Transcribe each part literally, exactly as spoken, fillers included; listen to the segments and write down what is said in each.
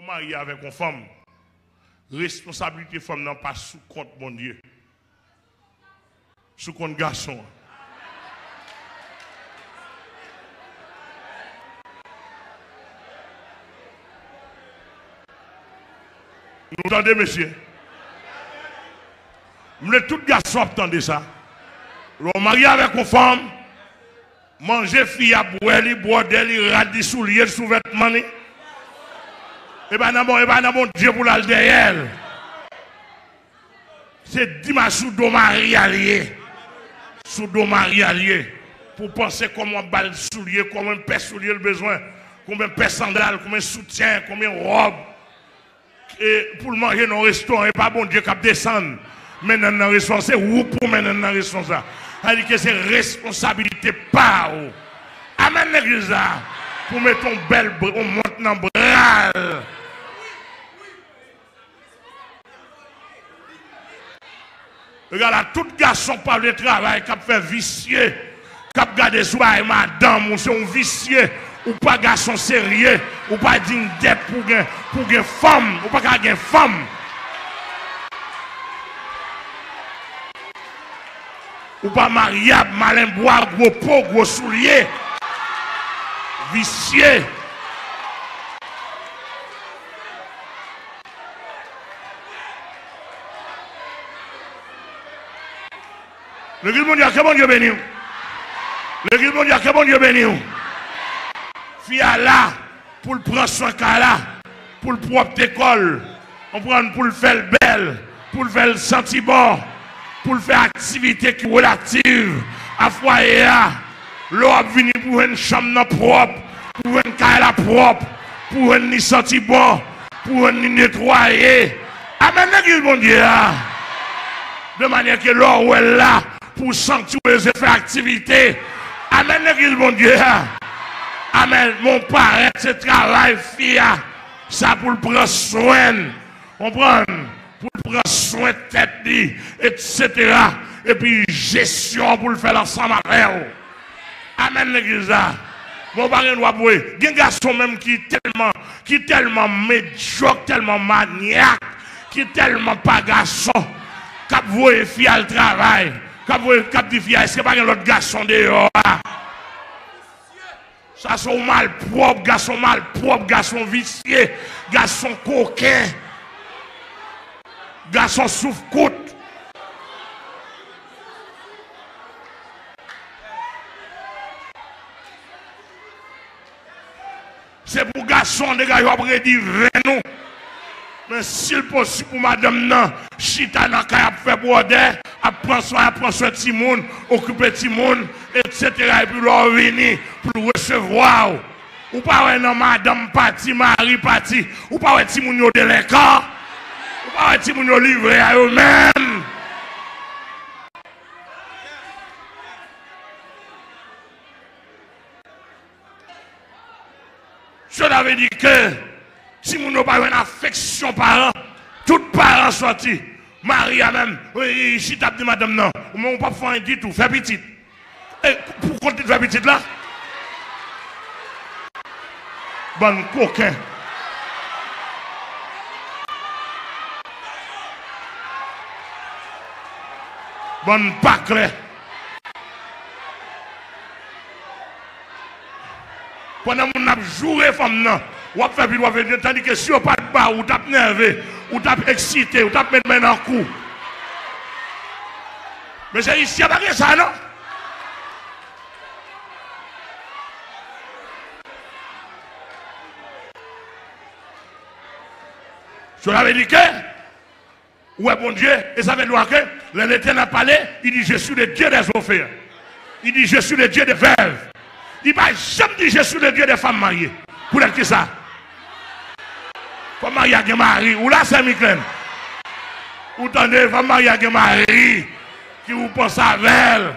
marye avèk yon fanm, responsablite fanm nan pa sou kont Bondye, sou kont gason an. Nou tande, mesye? M vle tout gason ap tande sa. Lè w marye avèk yon fanm, manje fi a, bwè li, bwòdè li, rad li, soulye l, souvètman li, e pa nan bon, e pa nan Bondye pou l al dèyè l. Se di m a sou do mari a l ye. Sou do mari a l ye. Pou w panse kòman w ap ba l soulye, konbyen pè soulye l bezwen, konbyen pè sandal, konbyen soutyen, konbyen wòb. E pou l manje nan restoran, e pa Bondye k ap desann. Mennen l nan restoran, se ou k pou mennen l nan restoran sa. Sa di ke se responsabilite pa w. Amèn, legliz la. Pou mete yon bèl br-, yon mont nan bra l. Gade la, tout gason k pa vle travay, k ap fè visye, k ap gade sou bagay madanm, ou se yon visye, ou pa gason serye, ou pa diy dèt pou gen, pou gen fanm, ou pa ka gen fanm. Ou pa maryab, malen bwa, gwo po, gwo soulye. Visye. Legliz Bondye a, ke Bondye beni w. Legliz Bondye a, ke Bondye beni w. Fi a la pou l pran swen kay la, pou l pwòpte kò l, konprann, pou l fè l bèl, pou l fè l santi bon, pou l fè aktivite ki relatif a fwaye a. Lè w ap vini pou jwenn chanm nan pwòp, pou jwenn kay la pwòp, pou jwenn li santi bon, pou jwenn li netwaye. Amèn, legliz Bondye a. De manyè ke lè w wè l la, pou w santi w bezwen fè aktivite. Amèn, legliz Bondye a. Amèn. Bon, parèt se travay fi a. Sa pou l pran swen l. Konprann? Pou l pran swen tèt li, etsetera. Epi jesyon an pou l fè l ansanm avè w. Amèn, legliz la. Bon, w pa gen dwa pou gen gason menm ki tèlman, ki tèlman medyòk, tèlman manyak, ki tèlman pa gason, k ap voye fi al travay, k ap voye, k ap di fi a, èske pa gen lòt gason deyò a? Sa se yon malpwòp, gason malpwòp, gason visye, gason koken, gason souf kout. Se pou gason an degaje w ap redi venn ou. Men si l posib pou madanm nan chita nan kay ap fè bwòdè, ap pran swen, ap pran swen timoun, okipe timoun, etsetera. Epi lè w vini pou l resevwa w, ou pa wè nan madanm pati, mari pati, ou pa wè timoun yo delenkan, ou pa wè timoun yo livre a yo menm. Cela vle di ke timoun yo pa jwenn afeksyon paran. Tout paran sòti. Mari a menm, wi, chita ap di madanm nan, ou menm ou p ap fè anyen ditou, fè pitit. E pou kont li fè pitit la? Bann koken. Bann pa klè. Pandan moun nan ap joure fanm nan, w ap fè pi, w ap fè pi, tandike si yo pa t ba ou, ou t ap nève, ou t ap eksite, ou t ap met men nan kou. Mesye, isi a pa gen sa non. Cela veut dire que Ou wè Bondye, e sa fè lwa ke lè Letènèl ap pale, li di, "Je suis le Dieu des orphelins." Li di, "Je suis le Dieu des veuves." Li pa janm di, "Je suis le Dieu des femmes mariées." Poutèt kisa? Fanm marye a gen mari. Ou la, sè Miklèn? Ou tande, fanm marye a gen mari ki ou panse avè l.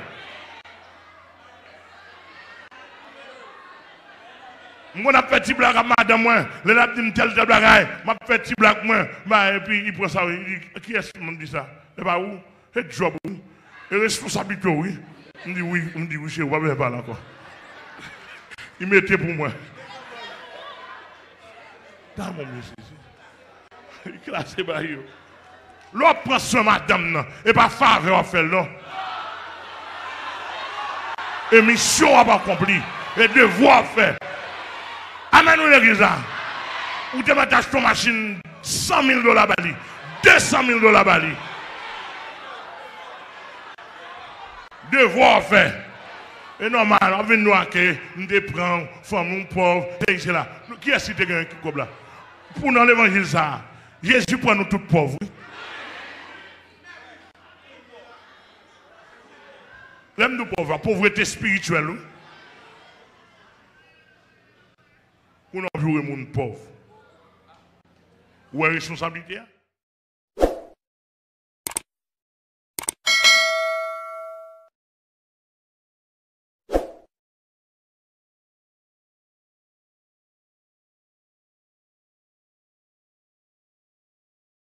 M konn ap fè ti blag ak madanm mwen, lè l ap di m tèl, tèl bagay, m ap fè ti blag mwen, ba, epi li pran sa, li di, "Kiyès moun di sa? Se pa ou? Se djòb ou? E responsablite w, wi." M di, "Wi," m di, "Wi, cheri, w pa bezwen pale ankò." Li mete pou mwen. Ah, mon Dye Jezi. Li klase ba yo. Lè w ap pran swen madanm nan, e pa favè w ap fè l, non. E misyon w ap akonpli. E devwa w ap fè. Amèn, wi, legliz la. Ou te mèt achte yon machin san mil dola ba li, de san mil dola ba li. Devwa w ap fè. E nòmal, w ap vin nou ake, m te pran fanmi w pòv, te sela. Kiyès ki te gen kòb la? Pou nan levanjil sa a, Jezi pran nou tout pòv, wi. Lè m di w pòv la, povrete espirityèl, wi. Pou n ap joure moun pòv. Ou wè responsablite a?